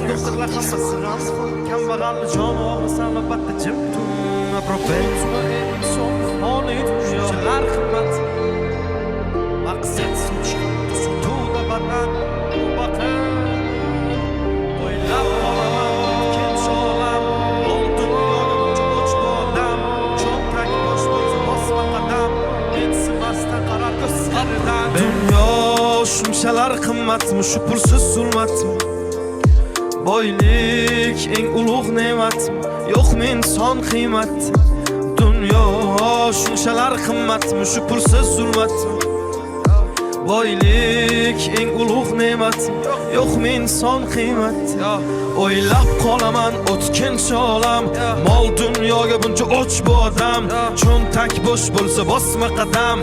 Doktorlar hammasi g'am. Kambag'alni joni og'risa, albatta jim tur. Inson foniy, tushunchalar qimmat. Maqsad sotuvda badan baqir. O'ylab qolaman o'tkinchi olam. Mol dunyoga buncha o'ch bu odam. Cho'ntak bo'sh bo'lsa, bosma qadam. Mensimasdan qarar ko'z qiridan. Dunyo shunchalar qimmatmi, shu pulsiz zulmatmi? Boylik eng ulug' ne'matmi, yo'qmi inson qiymat? Dunyo shunchalar qimmatmi, shu pulsiz zulmatmi? Boylik eng ulug' ne'mat, yo'qmi inson qiymat? O'ylab qolaman o'tkinchi olam. Mol dunyoga buncha o'ch bu odam. Cho'ntak bo'sh bo'lsa, bosma qadam.